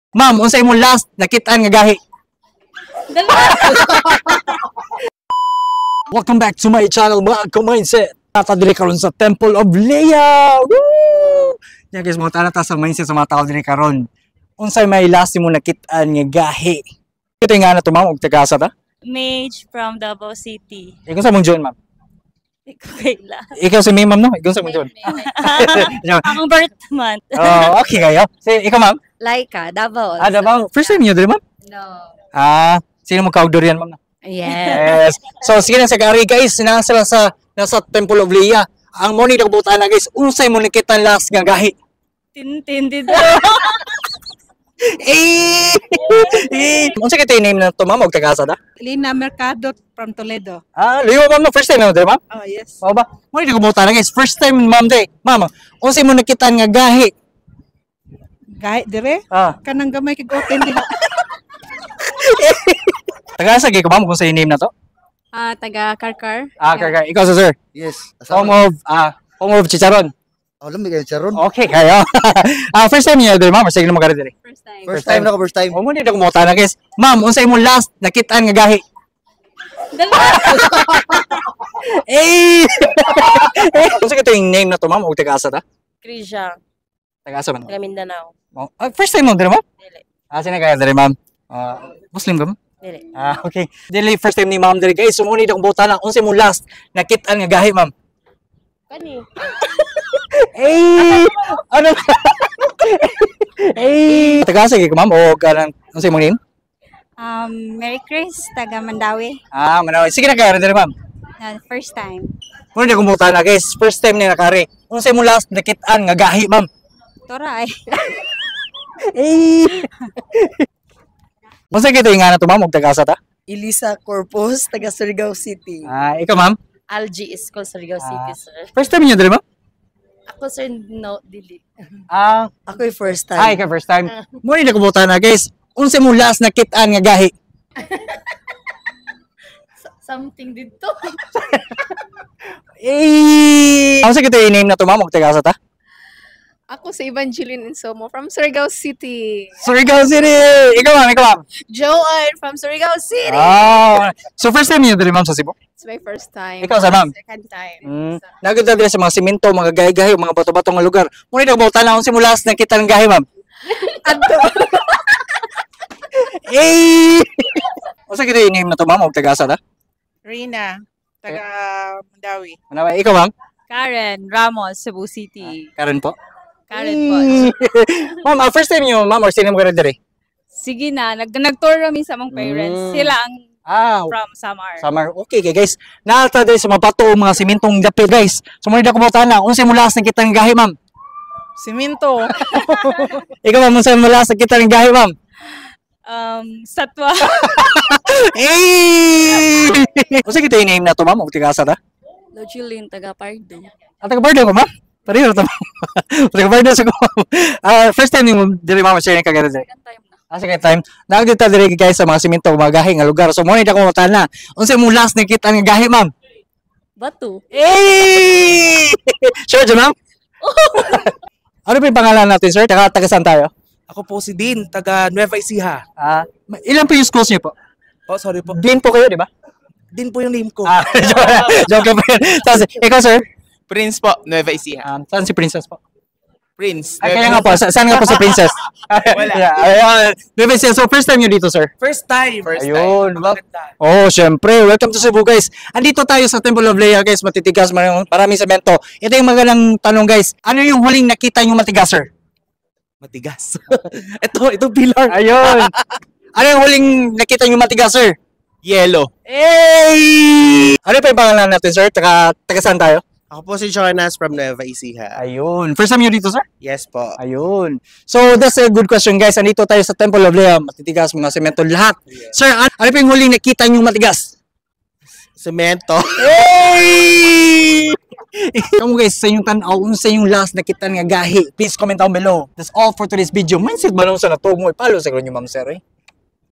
Ma'am, unsay imong last nakitaan nga gahi? Dalawa. Welcome back to my channel, mga ka-mindset. Tata diri karon sa Temple of Leah. Woo! Yeah, guys, mga tana ta sa mindset sa mga tao diri karon. Unsay may last nimo nakitaan nga gahi? Ito nga na to, ma'am, og taga-asa ta? Mage from Davao City. Ikaw sa mong join, ma'am? Ikaw kaila. Ikaw si May, ma'am, no? Ikaw sa mong join. Ang birth month. Oh, okay kayo. Si ikaw, ma'am? Laika, Davao. Ah, Davao. First time niyo diri, ma'am? No. Ah, sino mo kaog durian, ma'am? Yes. Yes. So sige na sa gari guys, nasa sila sa nasa Temple of Leah. Ang morning nagbuta na guys, unsay mo nakita last nga gahi? Tintin dito. Eh! Eh! Unsa kay name na to, ma'am, og taga-asa ta? Lina Mercado from Toledo. Ah, liyo ma'am, no? First time na diri, ma'am? Oh, yes. Mao ba? Mo ni nagbuta na guys, first time ma'am day. Ma'am, unsay mo nakita nga gahi? Gahi dire. Ah, Kanang gamay kay goten diha. Taga-asa kay ko, ma'am, kung sa name na to? Ah, taga Karkar. Ah, kay ikaw sa sir. Yes. Home Asawa. of home of Chicharon. Oh, lami kayo charon. Okay kayo. Ah, first time niyo diri, ma'am, or sige na magari diri? First time. First time na ko, first time. Oh, mo ni nagbuta na guys. Ma'am, unsay mo last nakitaan nga gahi? Dalawa. Eh! Unsa kay yung name na to, ma'am, og taga-asa ta? Krisha, Taga-asa man? taga Mindanao. Oh, ah, first time mo diri, ma'am? Dili. Ah, sino kaya diri, ma'am? Ah, Muslim ka, ma'am? Dili. Ah, okay. Dili first time ni ma'am diri guys. Sumuni akong buta lang. Unsay mo last nakitaan nga gahi, ma'am? Kani. Eh! Ano? Eh! Taga-asa kay ka, ma'am, o kanang unsay mo name? Mary Chris, taga Mandawi. Ah, manaw. Sige na kaya diri, ma'am. First time. Muna akong buta na guys. First time ni nakari. Unsay mo last nakitaan nga gahi, ma'am? Tora ay. Eh! Unsa kay nga na to, ma'am, og taga-asa ta? Elisa Corpus, taga Surigao City. Ah, ikaw, ma'am? Algie School, Surigao City, sir. First time niyo diri, ma'am? Ako, sir, no, dili. Ah, Ako yung first time. Ay, ikaw first time. Muna na kubuta na guys. Unsa mo last nakitaan nga gahi? Something dito. Eh! Unsa kay name na to, ma'am, og taga-asa ta? Ako si Evangeline Insomo from Surigao City. Surigao City. Ikaw, ma'am, ikaw, ma'am. Joanne from Surigao City. Ah, so first time niyo diri, ma'am, sa Cebu? It's my first time. Ikaw sa ma'am? Second time. Nagod diri sa mga simento, mga gahi-gahi, mga bato-bato nga lugar. Muna na kubuta na unsa mo last nakitaan nga gahi, ma'am? Adto. Eh! Unsa kay name na to, ma'am, og taga-asa ta? Rina, taga Mandawi. Ano ba? Ikaw, ma'am? Karen Ramos, Cebu City. Karen po. Karen po. Ma'am, ah, first time niyo, ma'am, or sino mo ka diri? Sige na, nag-tour kami sa among parents. Sila ang from Samar. Samar. Okay, guys. Naata diri sa mga bato, mga simentong dapit, guys. So muna na kubuta na. Unsay mo last nakita nga gahi, ma'am? Siminto. Ikaw, ma'am, unsay mo last nakita nga gahi, ma'am? Satwa. Eh! Unsa kita yung name na to, ma'am? Og taga-asa ta? Lojulin, taga Pardo. Ah, taga Bardo ko, ma'am? Pareho ta, ma'am. Taga Bardo sa ko, ma'am. Ah, first time nimo diri, ma'am, share ka diri? Second time na. Ah, second time. Naagdita diri guys sa mga simento, mga gahi nga lugar. So muna na kubuta na. Unsay mo last nakita nga gahi, ma'am? Bato. Eh! Sure, dyan, ma'am? Ano pa yung pangalan natin, sir? Taga saan tayo? Ako po si Dean, taga Nueva Ecija. Ah, ilan po yung schools niyo po? Oh, sorry po. Dean po kayo, di ba? Dean po yung name ko. Ah, joke lang po yun. Tapos, ikaw, sir? Prince po, Nueva Ecija. Saan si Princess po? Prince. Ay, kaya nga po. Saan nga po si Princess? Wala. Yeah, ayun. Nueva Ecija. So, first time niyo dito, sir? First time. First time. Ayun. Well, Maganda. oh, syempre. Welcome to Cebu, guys. Andito tayo sa Temple of Leah, guys. Matitigas, maraming, maraming semento. Ito yung magandang tanong, guys. Ano yung huling nakita niyo matigas, sir? Matigas. Ito pillar. Ayun. Ano yung huling nakita niyo matigas, sir? Yellow. Hey! Ano pa yung pangalan natin, sir? Taga saan tayo? Ako po si Jonas from Nueva Ecija. Ayun. First time niyo dito, sir? Yes po. Ayun. So, that's a good question, guys. Andito tayo sa Temple of Leah. Matitigas, mga semento, lahat. Sir, ano pa yung huling nakita niyo matigas? Semento. Hey! Kamu guys, sa inyong tanaw, unsa yung last nakita nga gahi? Please comment down below. That's all for today's video. Mindset ba sa natug mo? Ipalo sa inyo, ma'am sir. Eh.